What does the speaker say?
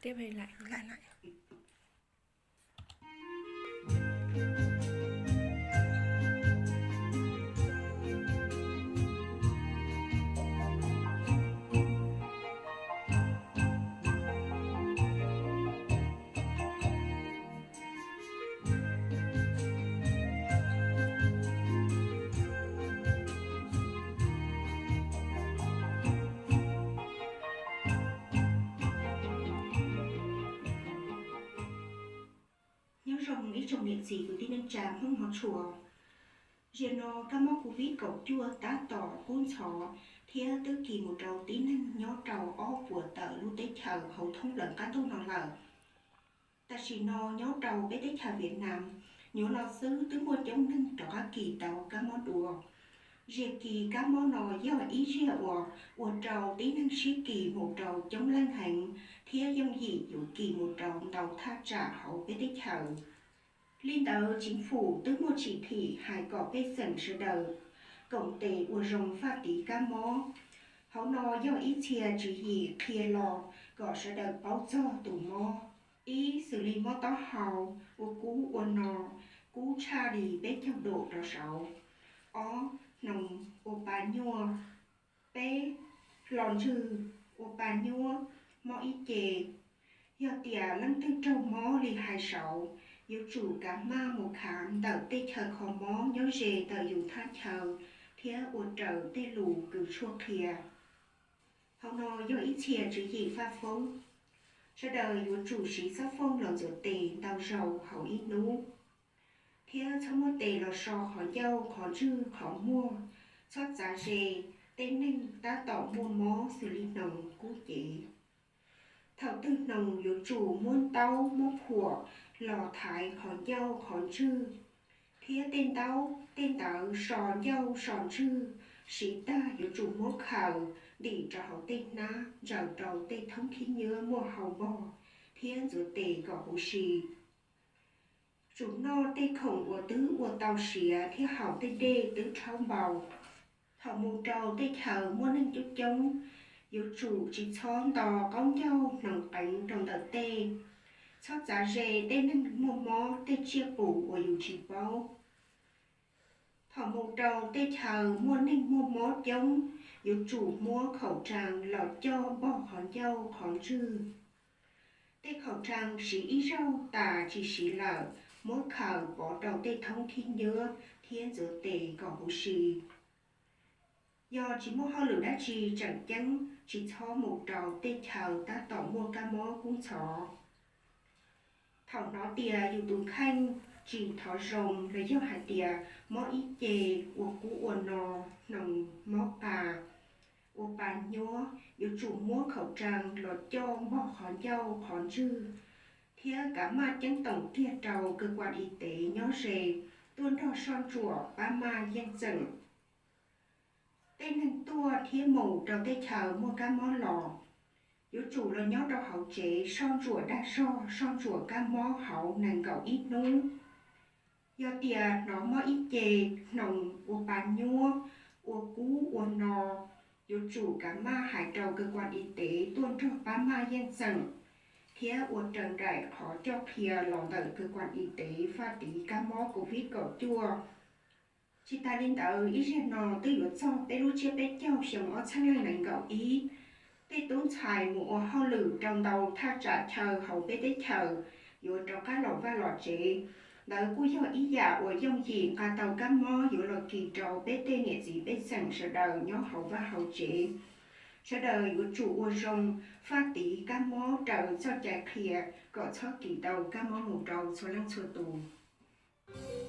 Nyob zoo ib tsoom niam txiv kwv tij neej tsa Hmoob hmov tshua. Zaum no kab mob covid kaum cuaj tab tom kub ntxhov thiab twb kis mus rau tib neeg nyob rau ob puas tawm lub teb chaws hauv thoob plaws qab ntuj no lawm. Tam sim no nyob rau peb teb chaws Vietnam, nyuam no xwb twb muaj coob neeg rov qab kis tau kab mob dua. Zaj kis kab mob no yog ib zaj uas ua rau tib neeg sib kis mus rau coob leej heev thiab yooj yim yuav kis mus rau ntau thaj tsam hauv peb teb chaws. Li ntawd, tseem fum twb muaj tsim thim hais kom pej xeem sawv daws koom tes ua zoo faj tiv kab mob. Hauv no yog ib txhia tswv yim qhia los kom sawv daws paub txog tus mob. Ib, xws li mob taub hau, ua kub ua no, kub tshaj li peb caug dum rov saud. Ob, hnoos ua pa nyuaj. Peb, hlo ntswg, ua pa nyuab, mob ib ce. Yog tias leej twg raug mob li hais saud, yuav tsum kav maj mus khav ntawm tej chaw kho mob nyob ze ntawm yus thaj chaw thiab ua raws tej lus kws tshuaj qhia. Hauv no yog ib txhia tswv yim faj foob. Sawv daws yuav tsum siv xab fooj los ntxuav tes ntau zaus hauv ib hnub, thiab txhob muab tes los so qhov ncauj qhov ntswg qhov muag. Txhob txav ze tej neeg tab tom muaj mob xws li hnoos kub cev. Thaum twg hnoos yuav tsum muab ntaub muab phuam los thaiv qhov ncauj qhov ntswg, thiab tej ntaub tej ntawv so ncauj so ntswg siv tag yuav tsum muab khaws ntim rau hauv tej hnab ntsaws rau tej thoob khib nyiab muaj hau npog thiab ntxuav tes kom huv si. Tsum noj tej khoom uas twb ua tau siav thiab haus tej dej twb rhaub npau. Thaum mus rau tej chaw muaj neeg coob coob, yuav tsum tsis txhob nto qaub ncaug hnoos qeev rau ntawm tej. Txhob txav ze tej neeg muaj mob tej tsiaj qus uas yus tsis paub. Thaum mus rau tej chaw muaj neeg muaj mob coob, yuav tsum muab khaum rang los coj npog qhov ncauj qhov ntswg. Tej khaum rang siv ib zaug tas tsis siv lawm, muab khaws pov rau tej thoob khib nyiab thiab ntxuav tes kom huv si. Yog tsis muaj hauj lwm dab tsi tseem ceeb, tsis txhob mus rau tej chaw tab tom muaj kab mob kub ntxhov. Thaum hnov tias yus tus kheej tsis thov zoo los yog hais tias mob ib ce, ua kub ua no, hnoos mob pas, ua pa nyuab, yuav tsum muab khaum rang los coj npog qhov ncauj qhov ntswg, thiab kav maj ceeb toom kiag rau kawg kuas i tev nyob ze tuaj nrog soj ntsuam pab maj yeej txeem. Tej neeg tuaj thiab mus rau tej chaw muaj kab mob los, yuav tsum los nyob rau hauv tsev soj ntsuam dag zog soj ntsuam kab mob hauv nees nkaum ib hnub. Yog tias hnov mob ib ce, hnoos, ua pa nyuab, ua kub ua no, yuav tsum kav maj hais rau kawg kuas i tev tuaj nrog pab maj yeej txeem, thiab ua raws nraim qhov coj qhia los ntawm kawg kuas i tev faj tiv kab mob covid kaum cuaj. Tsis tas li ntawd, ib zaug no twb yuav txog peb lub tsiab peb caug xyoo ob txhiab leej nees nkaum ib. Tej tub ntxhais mus ua hauj lwm rau ntau thaj tsam chaw hauv peb teb chaws yuav rov qab los vaj los tsev. Ntawd kuj yog ib yam uas yooj yim nqa tau kab mob yuav los kis rau peb tej niam txiv pej xeem sawv daws nyob hauv vaj hauv tsev. Sawv daws yuav tsum ua zoo faj tiv kab mob raws txoj cai qhia kom txhob kis tau kab mob mus rau txhua leej txhua tus.